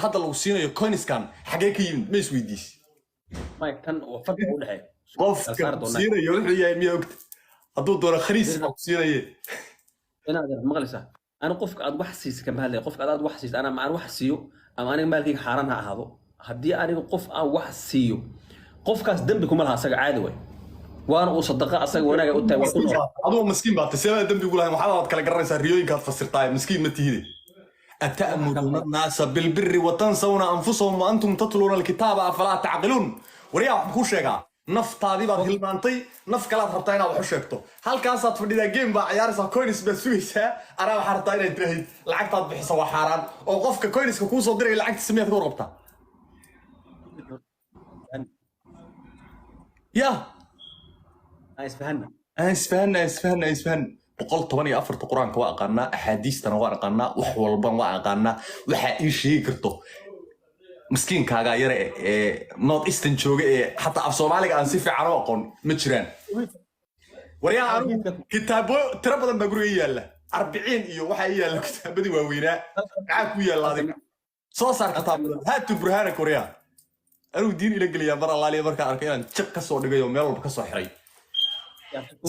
Hadda lagu siinayo coinskan xagee ka yimid, ma isweydiis? Mike, tan oo farqiga u dhexeeya. Qofka saari ku doonaa. siinayo wuxuu yahay miyaa ogta? Hadduu doono khaniis baa ku siinaye. Inaad maqlaysaa, ani qofka aad wax siisa kama hadlaya. Qofka aad wax siisa, ana aan wax siiyo ama aniga maalkayga xaaraan ha ahaado, haddii aniga qof aan wax siiyo, qofkaas dembi kuma laha. Asaga caadi way, waana uu sadaqa, asaga wanaaga u tahay, waa ku nool. Adugu miskiin baad tahay, seebaa dembi ugu lahayn? Waxaad kala garanaysaa, riyooyinkaad fasirtaa, miskiin ma tihide. أتأمرون الناس بالبر وتنسون أنفسهم وأنتم تتلون الكتاب أفلا تعقلون. Waryaa, waxaan kuu sheegaa, naftaadii baad hilmaantay, naf kalaad rabtaa inaad wax u sheegto. Halkaasaad fadhidaa, game baa ciyaaraysaa, coins baad sugaysaa. Anaa waxaa rabtaa inaad tiraahid lacagtaad bixisa waa xaaraan, oo qofka coinska kuu soo diraya lacagtiisa miyaad ka warqabtaa? Ya. Aan isfahanna. Aan isfahanna, isfahanna, isfahanna. 114-ta Qur-aanka waa aqaanaa, axaadiistana waa aqaanaa, wax walban waa aqaanaa. Waxaa ii sheegi karto miskiinkaaga yare ee North Eastern jooga ee xataa af Soomaaliga aan si fiican u aqoon ma jiraan. Waryaa, anigu kitaabo tiro badan baa guriga ii yaalla, 40 iyo waxaa ii yaalla kitaabadii waaweynaa. Maxaa ku yaalla adiga? Soo saar kitaabada, haatu burhaanak. Waryaa, anigu diin ila geliyaa mar allaaliya markaan arkay inaan jab ka soo dhigay oo meel walba ka soo xiray.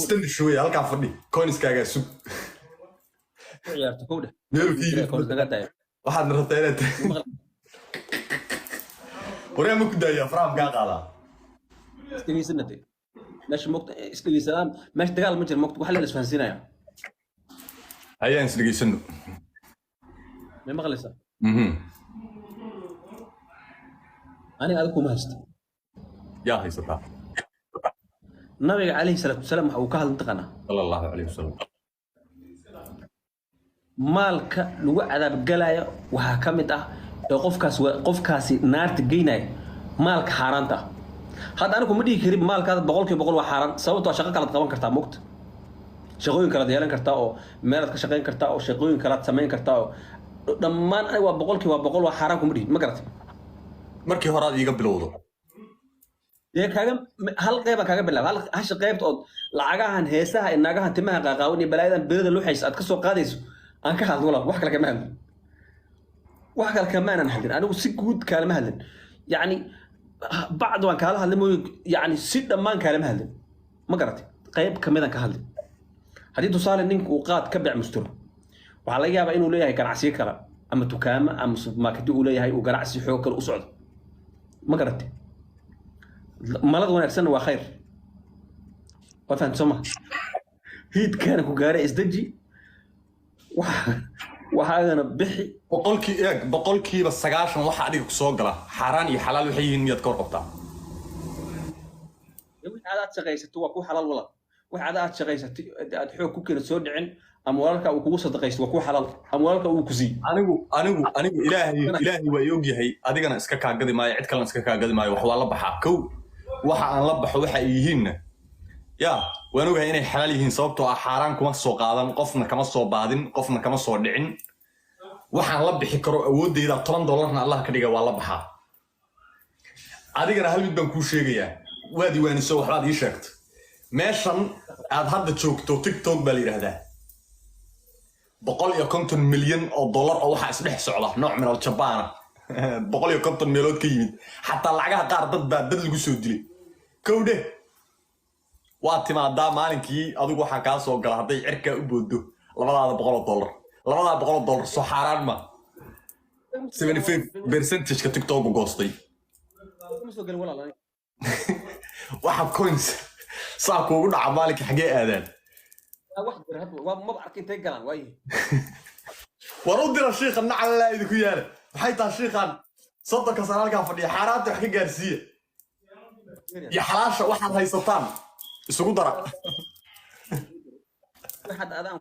Stand shooya, halkaa fadhi, coinskaagaa sug. Ku ciyaarto kow dheh. Meel ku yimid. Coins naga daaya. Waxaad rabtaa inaad, waryaa, ma ku daayaa? Faraha kaa qaadaa. Isdhegeysana dee, meesha mogta isdhegeysadaan, meesha dagaal ma jiro mogta, wax la isfahansiinaya. Hayaan isdhegeysano. May maqlaysaa? Aniga adiga kuma haysto. Yaa haysataa? Nabiga calayhi salaatu wasalaam waxa uu ka hadlay taqaanaa? Sala allahu calayhi wasalam. Maalka lagu cadaabgalaayo waxaa ka mid ah ee qofkaas qofkaasi naarta geynaya maalka xaaraanta ah. Hadda anigu ma dhihi karin maalkaada 100% waa xaaraan, sababtoo ah shaqo kalaad qaban kartaa mogta, shaqooyin kalaad yeelan kartaa oo meelaad ka shaqayn kartaa oo shaqooyin kalaad samayn kartaa oo dhammaan. Aniga waa 100% waa xaaraan kuma dhihin, ma garatay? Markii hore aad iiga bilowdo. Dee kaaga hal qeybaan kaaga bilaab, hal hasha qeybta ood lacagahan heesaha iyo naagahan timaha qaaqaawan iyo balaayadan berida luxaysa aad ka soo qaadayso aan ka hadlo. Walaal, wax kale kama hadlin, wax kale kamaanan hadlin. Anigu si guud kaalama hadlin, yacni bacd waan kaala hadlay mooye, yacni si dhammaan kaalama hadlin, ma garatay? Qayb kamidaan ka hadlin. Haddii tusaale ninku uu qaad ka bec musturo, waxaa laga yaabaa inuu leeyahay ganacsiyo kale ama dukaamo ama supermarketyo uu leeyahay, uu ganacsi xoog kale u socdo, ma garatay? Malada wanaagsanna waa khayr, waa fahamta soo ma? Hiidkaana ku gaaray, isdeji, waxaagana bixi. Boqolkii eeg, 90% waxa adiga ku soo gala xaaraan iyo xalaal waxay yihiin miyaad ka warqabtaa? Wixii aad shaqaysato waa ku xalaal, walaal. Wixii aad shaqaysatay, aad xoog ku keena soo dhicin, ama walaalka uu kugu sadaqaysto, waa ku xalaal, ama walaalka uu ku siiy. Anigu Ilaahay waa i ogyahay. Adigana iska kaagadi maayo, cid kalena iska kaagadi maayo. Wax waa la baxaa kow. Waxa aan la baxo waxa ay yihiinna ya waan ogahay inay xalaal yihiin, sababtoo ah xaaraan kuma soo qaadan, qofna kama soo baadin, qofna kama soo dhicin. Waxaan la bixi karo awooddayda, $10-na Allah ka dhiga, waa la baxaa. Adigana hal mid baan kuu sheegayaa. Waad iwaaniso, waxbaad ii sheegto. Meeshan aad hadda joogto TikTok baa la yidhaahdaa. 150 milyan oo dollar oo waxaa isdhex socda nooc min aljabaana, 150 meelood ka yimid. Xataa lacagaha qaar dad baa dad lagu soo dilay. Kowdhe, waa timaadaa maalinkii adigu waxaa kaa soo gala hadday cirkaa u boodo labadaada boqol oo dollar, labadaa boqol oo dollar soo xaaraan ma? 75 percentageka TikTok goostay. Kuma soo gelin, walaal, aniga. Waxa coins saa kuugu dhaca maalinka xagee aadaan? Waa wax jira hadda, waa maba arkin intay galaan waaye. War u dira shiikha, nacalaa idinku yaala. Maxay tahay shiikhan 30-ka sano halkaa fadhiya? Xaaraanta wax ka gaarsiiya iyo xalaasha waxaad haysataan isugu dara. Waxaad adaan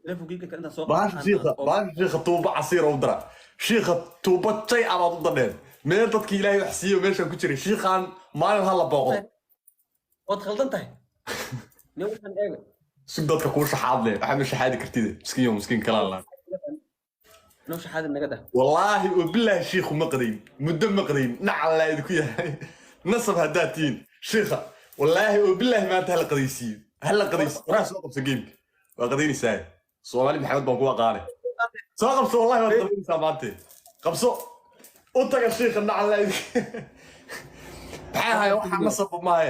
telefonkeyga kale intaan soo Baasha shiikha, baasha shiikha, tuubo casiira u dira shiikha, tuubo jay abaad u dadheen. Meel dadkii Ilaahay wax siiyo meeshaan ku jiray, shiikhaan maalin ha la booqdo. Waad khaldan tahay nin, waxaan eega. Sug, dadka kuu shaxaadle, waxaa ma shaxaadi kartide. Miskiin yo miskiin kalaa laa. Noo shaxaadi naga dah. Wallaahi wabilaahi, shiikhu ma qadayn, muddo ma qadayn. Nacallaa idinku yahay, nasab haddaad tihiin shiikha, wallaahi wabilaahi maanta hala qadaysiiyo, hala qadaysiiyo. Waraa, soo qabso gameka, waa qadaynaysaa. Soomaali Maxamed baan ku aqaane, soo qabso. Wallahi waad qadaynaysaa maante, qabso. U taga shiikha, nacala maxay ahaay, waxaa nasab maahe.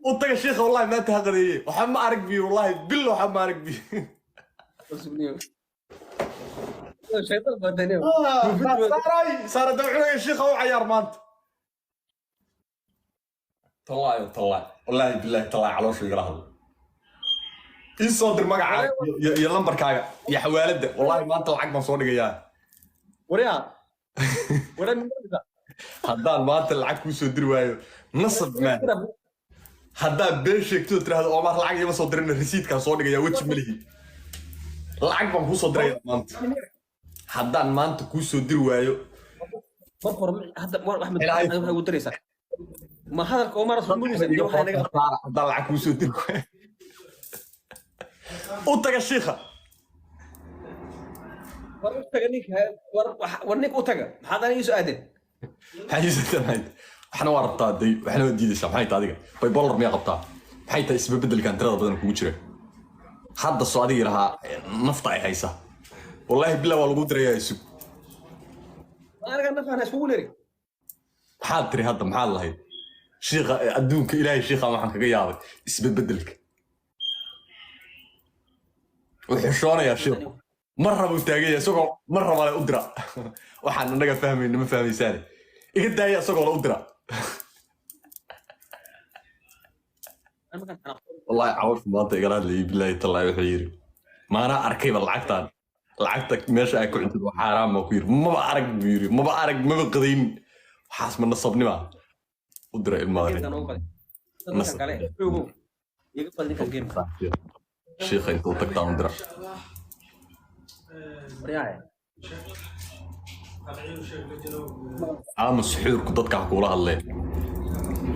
U taga shiikha, wallahi maanta ha qadeeye, waxa ma arag biyo, wallahi bil waxa ma arag biyo. Shaytaan baa tani. Saaray saara dabcunaya, shiikha u cayaar maanta. Tallaahi tallaahi, wallaahi billahi tallaahi, caloosha igala hadlo. Ii soo dir magacaaga iyo lambarkaaga iyo xawaaladda. Wallahi maanta lacag baan soo dhigayaa. Waryaa, waraa. Haddaan maanta lacag kuu soo diri waayo, nasab maan. Haddaan been sheegto oo tiraahdo Omar lacag ima soo dirina, rasiidkaan soo dhigayaa, weji ma lihi. Lacag baan kuu soo dirayaa maanta. Haddaan maanta kuu soo diri waayo. Marka hore hadda war Axmed. Ilaahay. Waxay ugu diraysaa ma hadalka Omar soo mudaysa iyo waxay naga. Haddaan lacag kuu soo diri waayo, u taga shiikha. War u taga ninka, war ninka u taga. Maxaad aniga soo aadeen? Maxay iisoo? Waxna waa rabtaa day, waxna waa diidaysaa. Maxay tahay adiga? Bipolar miyaa qabtaa? Maxay tahay isbebedelkan tirada badan kugu jira hadda? Soo adigii lahaa nafta ay haysa. Wallaahi bilaa waa lagu dirayaa, isug. Aniga nafaan iskugu leeri. Maxaad tiri hadda? Maxaad lahayd? Shiikha adduunka ilaahay, shiikha waxaan kaga yaabay isbebedelka. Wuu xishoonayaa shiikhu, mar rabuu taagan yahay isagoo mar rabale u dira. Waxaan annaga fahmayna ma fahmaysaane, iga daaya isagoo le u dira. Wallahi cawrka maanta igala hadlayay, bilaahi tallaahi, wuxuu yidhi maanaa arkayba lacagtaan, lacagta meesha ay ku cuntid waa xaaraan baa ku yidhi. Maba arag buu yidhi, maba arag, maba qadayn. Waxaas ma nasabnima? U dira ilmaha. Geemkan ugu badan dadkan kale xoogow iga badan ninkan geemka. Shiikha intuu tagtaan u dira. Waryaa. Ama suxuurku dadka ha kuula hadleen.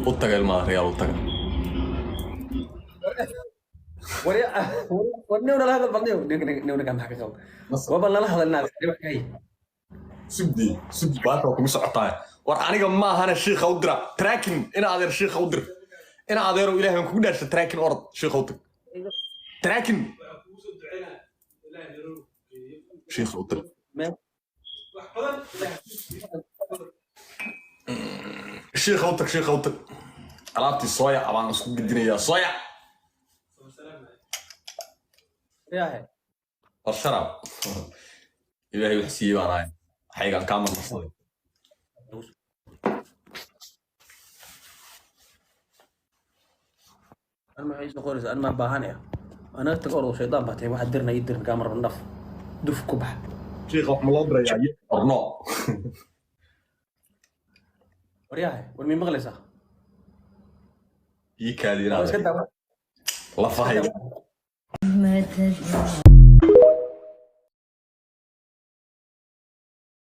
U taga ilmaha reyaal, u taga. Waryaa, war nin nala hadal badnayo, ninka ninka maxaa ka qaba? Waba nala hadalnaa wax kay. Sugdi, sugdi, baasha waa kugu socotaa. War aniga ma ahane, shiikha u dira. Tracking ina adeer, shiikha u dir. Ina adeero, ilaahay baan kugu dhaarsha, tracking orod, shiikha u tag. Tracking, shiikha u dir. Shiikha u tag, shiikha u tag. Alaabtii sooya baan isku gedinayaa, sooya. Waryaa. War sharaab ilaahay wax siiyey baan ahay, waxaygaan kaa marmarsaday. An maxay soo qoraysaa? An maa baahanaya? Anaga tag ordo, shaydaan baa tahay. Waxaad dirna ii dirin, kaa marba naf duf ku bax. Shiikha wax ma loo dirayaa, yes or no? Waryahay, war mii maqlaysaa? Ii kaadi. Waa iska inaad daawa. Lafahayga. Madad.